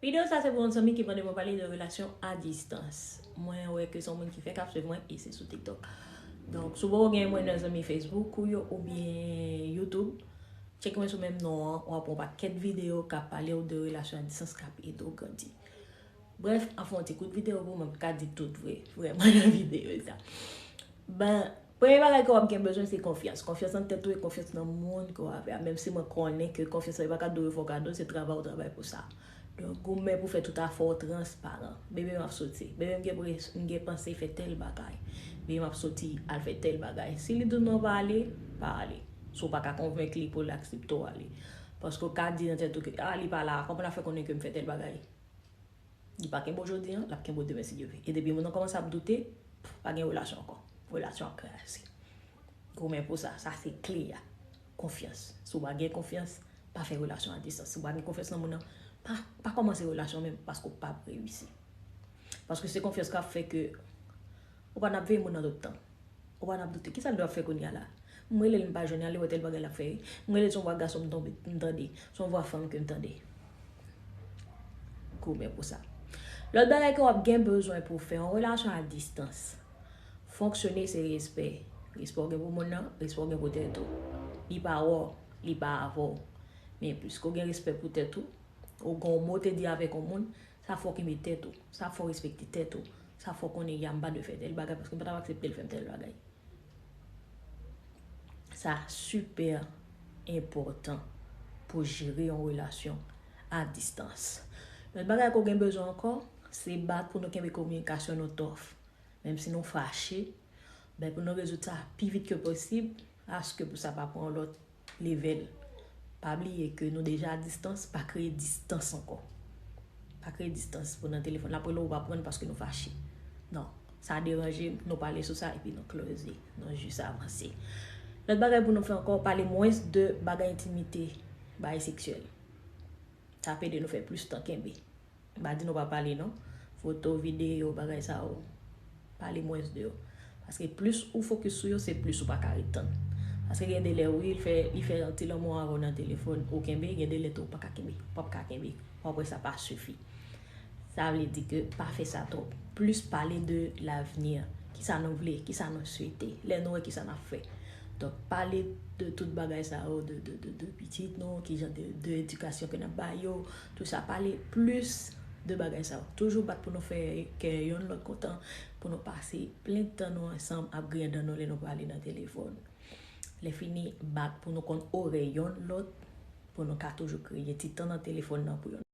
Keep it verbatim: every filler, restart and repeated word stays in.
Videyo sa se pou yon zanmi ki mande mwen pale de relasyon a distans. Mwen wè ke se yon moun ki fèk ap swiv mwen e se sou TikTok. Donk, si w poko gen mwen nan zanmi Facebook ou yo oubyen YouTube, tcheke mwen sou menm non an, w ap wè yon pakèt videyo k ap pale w de relasyon a distans k ap ede w grandi. Brèf, an fè yon ti kout videyo pou mwen, m ka di tout vre, vrèman nan videyo sa. Ben, premye bagay ke w ap gen bezwen se konfyans. Konfyans nan tèt ou e konfyans nan moun ke w avè a. Menm si mwen konnen ke konfyans la pa ka dwe fè w kado, se travay ou travay pou sa. Donk, goumen pou fè tout afè w transparan. Bebe, m ap soti. Bebe, m gen, pre- m gen panse fè tèl bagay. Bebe, m ap soti al fè tèl bagay. Si li di w non, pa ale, pa ale. Si w pa ka konvenk li pou l aksepte w ale. Paske w ka di nan tèt ou ke, a, li pa la, kòman l ap fè konnen ke m fè tèl bagay? Li pa kenbe w jodi an, l ap kenbe w demen si Dye vle. E depi moun nan kòmanse ap doute, pa gen relasyon ankò. Relasyon an kraze. Goumen pou sa. Sa se kle a. Konfyans. Si w pa gen konfyans, pa fè relasyon a distans. Si w pa gen konfyans nan moun nan, pa, pa kòmanse relasyon menm paske w p ap reyisi. Paske se konfyans k ap fè ke ou pa n ap veye moun nan tout tan. Ou pa n ap doute. Kisa l dwe ap fè kounye a la? M rele l, m pa jwenn li, ale wè tèl bagay l ap fè. M rele l, se yon vwa gason m tonbe, m tande. Se yon vwa fanm ke m tande. Goumen pou sa. Lòt bagay ke w ap gen bezwen pou w fè yon relasyon a distans fonksyone se respè. Respè w gen pou moun nan, respè w gen pou tèt ou. Li pa wè w, li pa avè w. Men plis ke w gen respè pou tèt ou, ou gen yon mo te di avèk yon moun, sa fè w kenbe tèt ou, sa fè w respekte tèt ou, sa fè w konnen ya m pa dwe fè tèl bagay paske m pa t ap aksepte l fè m tèl bagay. Sa sipè enpòtan pou jere yon relasyon a distans. Lòt bagay ke w gen bezwen ankò, se bat pou nou kenbe kominikasyon nou tough. Menm si nou fache, bay pou nou rezoud sa pi vit ke posib, aske pou sa pa pran yon lòt level. Pa bliye ke nou deja a distans, pa kreye distans ankò. Pa kreye distans pou nan telefòn. L ap rele w, ou pa pran paske nou fache. Non, sa deranje, nou pale sou sa epi nou close, nou jis avanse. Lòt bagay pou nou fè ankò, pale mwens de bagay entimite, bagay seksyèl. Sa ap ede nou fè plis tan kenbe. M pa di nou pa pale non. Foto, videyo, bagay sa yo. Pale mwens de yo. Paske plis ou fokis sou yo, se plis ou pa ka ret tann. Paske gen de lè, wi, li fè, li fè yon ti lanmou avè w nan telefòn, ou kenbe, gen de lè tou, ou pa ka kenbe. Ou p ap ka kenbe. W ap wè sa pa sifi. Sa vle di ke pa fè sa twòp. Plis pale de lavni. Kisa nou vle, kisa nou swete. Lè nou wè kisa n ap fè. Donk, pale de tout bagay sa yo, de, de, de, de pitit nou, ki jan de, de edikasyon ke n ap ba yo, tout sa, pale plis de bagay sa yo. Toujou bat pou nou fè kè yonn lòt kontan, pou nou pase plen tan nou ansanm ap griyen dan nou lè nou pale nan telefòn. Lè fini, bat pou nou konn orè yonn lòt, pou nou ka toujou kreye ti tan nan telefòn nan pou yonn.